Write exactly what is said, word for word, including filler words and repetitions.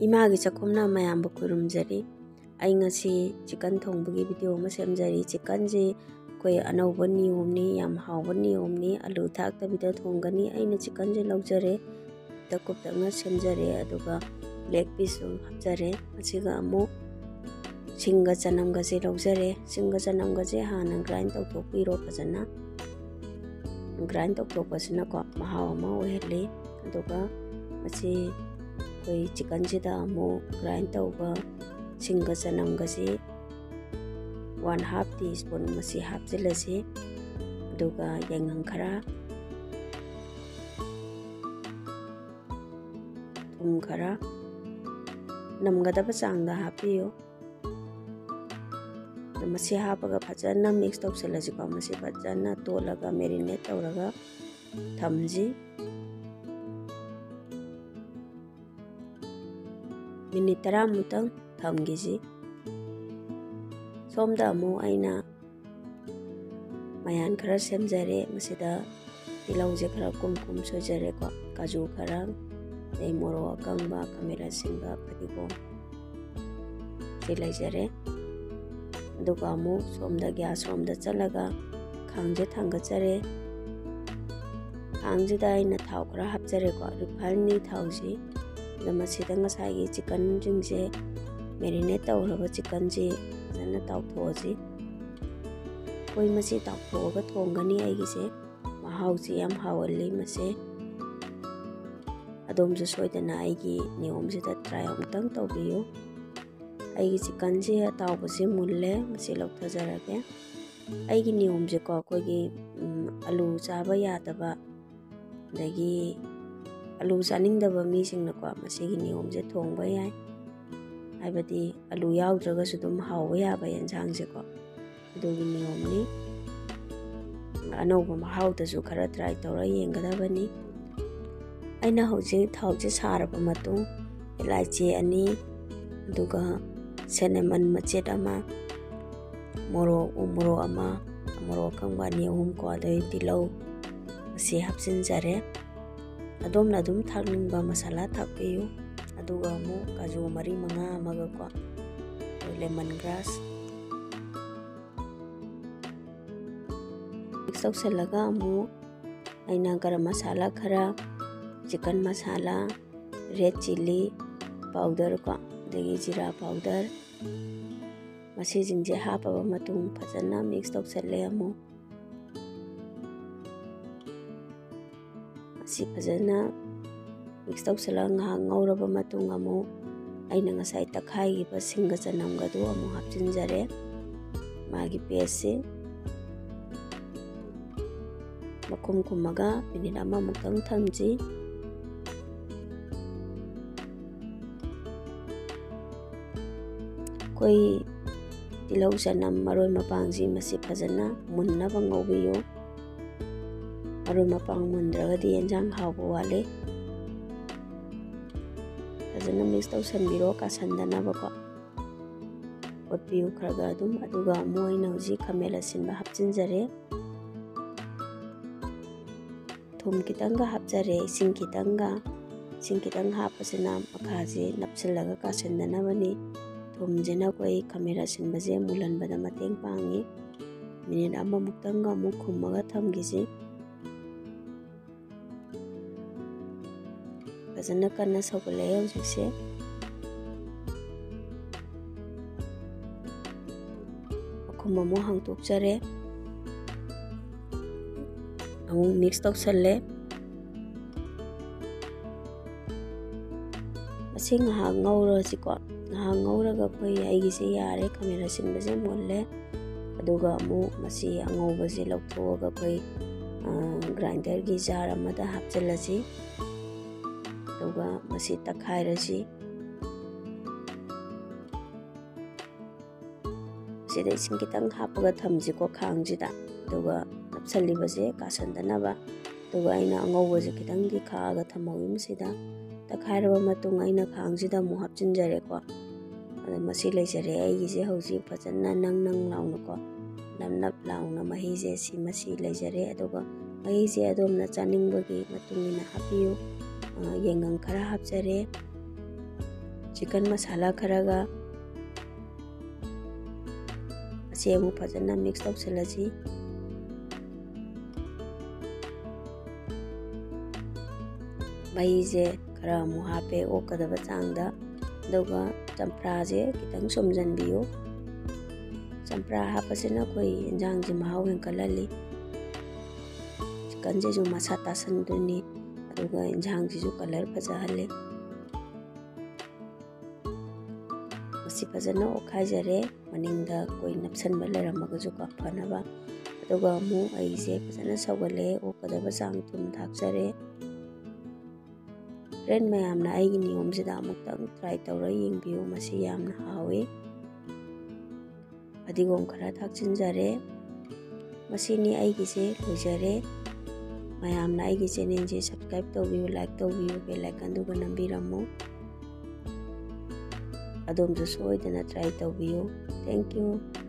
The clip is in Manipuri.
ꯏꯃꯥꯒꯤ ꯆꯥꯛꯈꯨꯝꯅ ꯃꯌꯥꯝꯕꯨ ꯈꯨꯔꯨꯝꯖꯔꯤ꯫ ꯑꯩ ꯉꯁꯤ ꯆꯤꯛꯀꯟ ꯊꯣꯡꯕꯒꯤ ꯚꯤꯗꯤꯑꯣ ꯑꯃ ꯁꯦꯝꯖꯔꯤ꯫ ꯆꯤꯛꯀꯟꯁꯤ ꯑꯩꯈꯣꯏ ꯑꯅꯧꯕ ꯅꯤꯌꯣꯝꯅꯤ, ꯌꯥꯝ ꯍꯥꯎꯕ ꯅꯤꯌꯣꯝꯅꯤ꯫ ꯑꯂꯨ ꯊꯥꯛꯇꯕꯤꯗ ꯊꯣꯡꯒꯅꯤ꯫ ꯑꯩꯅ ꯆꯤꯛꯀꯟꯁꯦ ꯂꯧꯖꯔꯦ, ꯀꯨꯞꯇ ꯀꯨꯞꯇꯛꯅ ꯁꯦꯝꯖꯔꯦ, ꯑꯗꯨꯒ ꯂꯦꯒ ꯄꯤꯁꯁꯨ ꯍꯥꯞꯆꯔꯦ꯫ ꯃꯁꯤꯒ ꯑꯃꯨꯛ ꯁꯤꯡꯒ ꯆꯅꯝꯒꯁꯦ ꯂꯧꯖꯔꯦ꯫ ꯁꯤꯡꯒ ꯆꯅꯝꯒꯁꯦ ꯍꯥꯟꯅ ꯒ꯭ꯔꯥꯏꯟ ꯇꯧꯊꯣꯛꯄꯤꯔꯣ ꯐꯖꯅ꯫ ꯒ꯭ꯔꯥꯏꯟ ꯇꯧꯊꯣꯛꯄꯁꯤꯅꯀꯣ ꯃꯍꯥꯎ ꯑꯃ ꯑꯣꯏꯍꯜꯂꯤ꯫ ꯑꯗꯨꯒ ꯃꯁꯤ ꯑꯩꯈꯣꯏ ꯆꯤꯛꯀꯟꯁꯤꯗ ꯑꯃꯨꯛ ꯒ꯭ꯔꯥꯏꯟ ꯇꯧꯕ ꯁꯤꯡꯒ ꯆꯅꯝꯒꯁꯤ ꯋꯥꯟ ꯍꯥꯐ ꯇꯤ ꯁ꯭ꯄꯨꯟ ꯃꯁꯤ ꯍꯥꯞꯆꯤꯜꯂꯁꯤ꯫ ꯑꯗꯨꯒ ꯌꯥꯏꯉꯪ ꯈꯔ, ꯊꯨꯝ ꯈꯔ, ꯅꯝꯒꯗꯕ ꯆꯥꯡꯗ ꯍꯥꯞꯄꯤꯌꯨ꯫ ꯑꯗꯣ ꯃꯁꯤ ꯍꯥꯞꯄꯒ ꯐꯖꯅ ꯃꯤꯛꯁ ꯇꯧꯁꯜꯂꯁꯤꯀꯣ꯫ ꯃꯁꯤ ꯐꯖꯅ ꯇꯣꯠꯂꯒ ꯃꯦꯔꯤꯅꯦꯠ ꯇꯧꯔꯒ ꯊꯝꯁꯤ꯫ ꯃꯤꯅꯤꯠ ꯇꯔꯥꯃꯨꯛꯇꯪ ꯊꯝꯈꯤꯁꯤ꯫ ꯁꯣꯝꯗ ꯑꯃꯨꯛ ꯑꯩꯅ ꯃꯌꯥꯟ ꯈꯔ ꯁꯦꯝꯖꯔꯦ꯫ ꯃꯁꯤꯗ ꯇꯤꯜꯍꯧꯁꯦ ꯈꯔ ꯀꯨꯝ ꯀꯨꯝ ꯁꯣꯏꯖꯔꯦꯀꯣ꯫ ꯀꯥꯖꯨ ꯈꯔ, ꯑꯗꯩ ꯃꯣꯔꯣꯛ ꯑꯀꯪꯕ, ꯈꯥꯃꯦꯟ ꯑꯁꯤꯟꯕ, ꯐꯗꯤꯒꯣꯝ ꯁꯤ ꯂꯩꯖꯔꯦ꯫ ꯑꯗꯨꯒ ꯑꯃꯨꯛ ꯁꯣꯝꯗ ꯒ꯭ꯌꯥꯁ ꯔꯣꯝꯗ ꯆꯠꯂꯒ ꯈꯥꯡꯁꯦ ꯊꯥꯡꯒꯠꯆꯔꯦ꯫ ꯈꯥꯡꯁꯤꯗ ꯑꯩꯅ ꯊꯥꯎ ꯈꯔ ꯍꯥꯞꯆꯔꯦꯀꯣ, ꯔꯤꯐꯥꯏꯟꯒꯤ ꯊꯥꯎꯁꯤ꯫ ꯑꯗ ꯃꯁꯤꯗ ꯉꯁꯥꯏꯒꯤ ꯆꯤꯛꯀꯟꯁꯤꯡꯁꯦ, ꯃꯦꯔꯤꯅꯦꯠ ꯇꯧꯈ꯭ꯔꯕ ꯆꯤꯛꯀꯟꯁꯤ ꯐꯖꯅ ꯇꯥꯎꯊꯣꯛꯑꯁꯤ꯫ ꯑꯩꯈꯣꯏ ꯃꯁꯤ ꯇꯥꯎꯊꯣꯛꯑꯒ ꯊꯣꯡꯒꯅꯤ꯫ ꯑꯩꯒꯤꯁꯦ ꯃꯍꯥꯎꯁꯤ ꯌꯥꯝ ꯍꯥꯎꯍꯜꯂꯤ ꯃꯁꯦ꯫ ꯑꯗꯣꯝꯁꯨ ꯁꯣꯏꯗꯅ ꯑꯩꯒꯤ ꯅꯤꯌꯣꯝꯁꯤꯗ ꯇ꯭ꯔꯥꯏ ꯑꯃꯨꯛꯇꯪ ꯇꯧꯕꯤꯌꯨ꯫ ꯑꯩꯒꯤ ꯆꯤꯛꯀꯟꯁꯦ ꯑꯇꯥꯎꯕꯁꯦ ꯃꯨꯜꯂꯦ, ꯃꯁꯤ ꯂꯧꯊꯖꯔꯒꯦ꯫ ꯑꯩꯒꯤ ꯅꯤꯌꯣꯝꯁꯦꯀꯣ, ꯑꯩꯈꯣꯏꯒꯤ, ꯎꯝ, ꯑꯂꯨ ꯆꯥꯕ ꯌꯥꯗꯕ, ꯑꯗꯒꯤ ꯑꯂꯨ ꯆꯥꯅꯤꯡꯗꯕ ꯃꯤꯁꯤꯡꯅꯀꯣ ꯃꯁꯤꯒꯤ ꯅꯤꯌꯣꯝꯁꯦ ꯊꯣꯡꯕ ꯌꯥꯏ꯫ ꯍꯥꯏꯕꯗꯤ ꯑꯂꯨ ꯌꯥꯎꯗ꯭ꯔꯒꯁꯨ ꯑꯗꯨꯝ ꯍꯥꯎꯕ ꯌꯥꯕ ꯌꯦꯟꯁꯥꯡꯁꯦꯀꯣ, ꯑꯗꯨꯒꯤ ꯅꯤꯌꯣꯝꯅꯤ꯫ ꯑꯅꯧꯕ ꯃꯍꯥꯎꯗꯁꯨ ꯈꯔ ꯇ꯭ꯔꯥꯏ ꯇꯧꯔ ꯌꯦꯡꯒꯗꯕꯅꯤ꯫ ꯑꯩꯅ ꯍꯧꯖꯤꯛ ꯊꯥꯎꯁꯦ ꯁꯥꯔꯕ ꯃꯇꯨꯡ, ꯏꯂꯥꯏꯆꯤ ꯑꯅꯤ, ꯑꯗꯨꯒ ꯁꯦꯅꯦꯃꯟ ꯃꯆꯦꯠ ꯑꯃ, ꯃꯣꯔꯣꯛ, ꯎ ꯃꯣꯔꯣꯛ ꯑꯃ, ꯃꯣꯔꯣꯛ ꯑꯀꯪꯕ ꯑꯅꯤ ꯑꯍꯨꯝ ꯀꯣ, ꯑꯗꯩ ꯇꯤꯜꯍꯧ ꯑꯁꯤ ꯍꯥꯞꯆꯤꯟꯖꯔꯦ꯫ ꯑꯗꯣꯝꯅ ꯑꯗꯨꯝ ꯊꯥꯛꯅꯤꯡꯕ ꯃꯁꯥꯂꯥ ꯊꯥꯛꯄꯤꯌꯨ꯫ ꯑꯗꯨꯒ ꯑꯃꯨꯛ ꯀꯥꯖꯨ ꯃꯔꯤ ꯃꯉꯥ ꯑꯃꯒꯀꯣ, ꯂꯦꯃꯟ ꯒ꯭ꯔꯥꯁ ꯃꯤꯛꯁ ꯇꯧꯁꯜꯂꯒ ꯑꯃꯨꯛ ꯑꯩꯅ ꯒꯔꯝ ꯃꯁꯥꯂꯥ ꯈꯔ, ꯆꯤꯀꯟ ꯃꯁꯥꯂꯥ, ꯔꯦꯗ ꯆꯤꯂꯤ ꯄꯥꯎꯗꯔ ꯀꯣ, ꯑꯗꯒꯤ ꯖꯤꯔꯥ ꯄꯥꯎꯗꯔ, ꯃꯁꯤꯁꯤꯡꯁꯦ ꯍꯥꯞꯄꯕ ꯃꯇꯨꯡ ꯐꯖꯅ ꯃꯤꯛꯁ ꯇꯧꯁꯜꯂꯦ꯫ ꯑꯃꯨꯛ ꯃꯁꯤ ꯐꯖꯅ ꯃꯤꯛꯁ ꯇꯧꯁꯜꯂꯒ ꯉꯥꯏꯍꯥꯛ ꯉꯧꯔꯕ ꯃꯇꯨꯡ ꯑꯃꯨꯛ ꯑꯩꯅ ꯉꯁꯥꯏ ꯇꯛꯈꯥꯏꯈꯤꯕ ꯁꯤꯡꯒ ꯆꯅꯝꯒꯗꯨ ꯑꯃꯨꯛ ꯍꯥꯞꯆꯤꯟꯖꯔꯦ꯫ ꯃꯥꯒꯤ ꯄꯦꯁꯁꯦ ꯃꯈꯨꯝ ꯈꯨꯝꯃꯒ ꯃꯤꯅꯤꯠ ꯑꯃꯃꯨꯛꯇꯪ ꯊꯝꯁꯤ꯫ ꯑꯩꯈꯣꯏ ꯇꯤꯜꯍꯧ, ꯆꯅꯝ, ꯃꯔꯣꯏ ꯃꯄꯥꯡꯁꯤ ꯃꯁꯤ ꯐꯖꯅ ꯃꯨꯟꯅꯕ ꯉꯧꯕꯤꯌꯨ꯫ ꯃꯔꯣꯏ ꯃꯄꯥꯡ ꯃꯨꯟꯗ꯭ꯔꯒꯗꯤ ꯌꯦꯟꯁꯥꯡ ꯍꯥꯎꯕ ꯋꯥꯠꯂꯤ꯫ ꯐꯖꯅ ꯃꯤꯛꯁ ꯇꯧꯁꯟꯕꯤꯔꯣ, ꯀꯥꯁꯟꯗꯅꯕꯀꯣ꯫ ꯑꯣꯠꯄꯤꯌꯨ ꯈꯔ ꯈꯔ ꯑꯗꯨꯝ꯫ ꯑꯗꯨꯒ ꯑꯃꯨꯛ ꯑꯩꯅ ꯍꯧꯖꯤꯛ ꯈꯥꯃꯦꯟ ꯑꯁꯤꯟꯕ ꯍꯥꯞꯆꯤꯟꯖꯔꯦ꯫ ꯊꯨꯝ ꯈꯤꯇꯪꯒ ꯍꯥꯞꯆꯔꯦ, ꯏꯁꯤꯡ ꯈꯤꯇꯪꯒ꯫ ꯏꯁꯤꯡ ꯈꯤꯇꯪ ꯍꯥꯞꯄꯁꯤꯅ ꯃꯈꯥꯁꯦ ꯅꯞꯁꯤꯜꯂꯒ ꯀꯥꯁꯟꯗꯅꯕꯅꯤ꯫ ꯊꯨꯝꯁꯤꯅ ꯑꯩꯈꯣꯏ ꯈꯥꯃꯦꯟ ꯑꯁꯤꯟꯕꯁꯦ ꯃꯨꯜꯍꯟꯕꯗ ꯃꯇꯦꯡ ꯄꯥꯡꯉꯤ꯫ ꯃꯤꯅꯤꯠ ꯑꯃꯃꯨꯛꯇꯪꯒ ꯑꯃꯨꯛ ꯈꯨꯝꯃꯒ ꯊꯝꯈꯤꯁꯤ꯫ ꯐꯖꯅ ꯀꯟꯅ ꯁꯧꯒꯠꯂꯛꯑꯦ ꯍꯧꯖꯤꯛꯁꯦ꯫ ꯃꯈꯨꯝ ꯑꯃꯨꯛ ꯍꯥꯡꯗꯣꯛꯆꯔꯦ꯫ ꯑꯃꯨꯛ ꯃꯤꯛꯁ ꯇꯧꯁꯜꯂꯦ꯫ ꯃꯁꯤ ꯉꯥꯏꯍꯥꯛ ꯉꯧꯔꯁꯤꯀꯣ꯫ ꯉꯥꯏꯍꯥꯛ ꯉꯧꯔꯒ ꯑꯩꯈꯣꯏ, ꯑꯩꯒꯤꯁꯦ ꯌꯥꯔꯦ, ꯈꯥꯃꯦꯟ ꯑꯁꯤꯟꯕꯁꯦ ꯃꯨꯜꯂꯦ꯫ ꯑꯗꯨꯒ ꯑꯃꯨꯛ ꯃꯁꯤ ꯑꯉꯧꯕꯁꯦ ꯂꯧꯊꯣꯛꯑꯒ ꯑꯩꯈꯣꯏ, ꯑ, ꯒ꯭ꯔꯥꯏꯟꯗꯔꯒꯤ ꯖꯥꯔ ꯑꯃꯗ ꯍꯥꯞꯆꯤꯜꯂꯁꯤ꯫ ꯑꯗꯨꯒ ꯃꯁꯤ ꯇꯛꯈꯥꯏꯔꯁꯤ꯫ ꯁꯤꯗ ꯏꯁꯤꯡ ꯈꯤꯇꯪ ꯍꯥꯞꯄꯒ ꯊꯝꯁꯤꯀꯣ ꯈꯥꯡꯁꯤꯗ꯫ ꯑꯗꯨꯒ ꯅꯞꯁꯜꯂꯤꯕꯁꯦ ꯀꯥꯁꯟꯗꯅꯕ꯫ ꯑꯗꯨꯒ ꯑꯩꯅ ꯑꯉꯧꯕꯁꯦ ꯈꯤꯇꯪꯗꯤ ꯈꯥꯛꯑꯒ ꯊꯝꯍꯧꯋꯤ ꯃꯁꯤꯗ꯫ ꯇꯛꯈꯥꯏꯔꯕ ꯃꯇꯨꯡ ꯑꯩꯅ ꯈꯥꯡꯁꯤꯗ ꯑꯃꯨꯛ ꯍꯥꯞꯆꯤꯟꯖꯔꯦꯀꯣ꯫ ꯑꯗꯣ ꯃꯁꯤ ꯂꯩꯖꯔꯦ ꯑꯩꯒꯤꯁꯦ ꯍꯧꯖꯤꯛ ꯐꯖꯅ ꯅꯪ ꯅꯪ ꯂꯥꯎꯅꯀꯣ, ꯅꯞ ꯅꯞ ꯂꯥꯎꯅ ꯃꯍꯤꯁꯦ ꯁꯤ ꯃꯁꯤ ꯂꯩꯖꯔꯦ꯫ ꯑꯗꯨꯒ ꯃꯍꯤꯁꯦ ꯑꯗꯣꯝꯅ ꯆꯥꯅꯤꯡꯕꯒꯤ ꯃꯇꯨꯡ ꯏꯟꯅ ꯍꯥꯞꯄꯤꯌꯨ꯫ ꯑ, ꯌꯥꯏꯉꯪ ꯈꯔ ꯍꯥꯞꯆꯔꯦ꯫ ꯆꯤꯀꯟ ꯃꯁꯥꯂꯥ ꯈꯔꯒ ꯑꯁꯤ ꯑꯃꯨꯛ ꯐꯖꯅ ꯃꯤꯛꯁ ꯇꯧꯁꯤꯜꯂꯁꯤ꯫ ꯃꯩꯁꯦ ꯈꯔ ꯑꯃꯨꯛ ꯍꯥꯞꯄꯦ ꯑꯣꯛꯀꯗꯕ ꯆꯥꯡꯗ, ꯑꯗꯨꯒ ꯆꯝꯄ꯭ꯔꯥꯁꯦ ꯈꯤꯇꯪ ꯁꯨꯝꯖꯟꯕꯤꯌꯨ꯫ ꯆꯝꯄ꯭ꯔꯥ ꯍꯥꯞꯄꯁꯤꯅ ꯑꯩꯈꯣꯏ ꯏꯟꯖꯥꯡꯁꯦ ꯃꯍꯥꯎ ꯍꯦꯟꯀꯠꯍꯜꯂꯤ꯫ ꯆꯤꯀꯟꯁꯤꯁꯨ ꯃꯁꯥ ꯇꯥꯁꯟꯗꯣꯏꯅꯤ, ꯑꯗꯨꯒ ꯏꯟꯖꯥꯡꯁꯤꯁꯨ ꯀꯂꯔ ꯐꯖꯍꯜꯂꯤ꯫ ꯃꯁꯤ ꯐꯖꯅ ꯑꯣꯠꯈꯥꯏꯖꯔꯦ꯫ ꯃꯅꯤꯡꯗ ꯑꯩꯈꯣꯏ ꯅꯞꯁꯟꯕ ꯂꯩꯔꯝꯃꯒꯁꯨ ꯀꯣ ꯐꯅꯕ꯫ ꯑꯗꯨꯒ ꯑꯃꯨꯛ ꯑꯩꯁꯦ ꯐꯖꯅ ꯁꯧꯒꯠꯂꯦ꯫ ꯑꯣꯛꯀꯗꯕ ꯆꯥꯡ ꯊꯨꯝ ꯊꯥꯛꯆꯔꯦ꯫ ꯐ꯭ꯔꯦꯟ ꯃꯌꯥꯝꯅ ꯑꯩꯒꯤ ꯅꯤꯌꯣꯝꯁꯤꯗ ꯑꯃꯨꯛꯇꯪ ꯇ꯭ꯔꯥꯏ ꯇꯧꯔ ꯌꯦꯡꯕꯤꯌꯨ꯫ ꯃꯁꯤ ꯌꯥꯝꯅ ꯍꯥꯎꯋꯤ꯫ ꯐꯗꯤꯒꯣꯝ ꯈꯔ ꯊꯥꯛꯆꯤꯟꯖꯔꯦ꯫ ꯃꯁꯤꯅꯤ ꯑꯩꯒꯤꯁꯦ ꯂꯣꯏꯖꯔꯦ꯫ ꯃꯌꯥꯝꯅ ꯑꯩꯒꯤ ꯆꯦꯅꯦꯜꯁꯦ ꯁꯕꯁꯀ꯭ꯔꯥꯏꯕ ꯇꯧꯕꯤꯌꯨ, ꯂꯥꯏꯛ ꯇꯧꯕꯤꯌꯨ, ꯕꯦꯜ ꯑꯥꯏꯀꯟꯗꯨꯒ ꯅꯝꯕꯤꯔꯝꯃꯨ꯫ ꯑꯗꯣꯝꯁꯨ ꯁꯣꯏꯗꯅ ꯇ꯭ꯔꯥꯏ ꯇꯧꯕꯤꯌꯨ꯫ Thank you꯫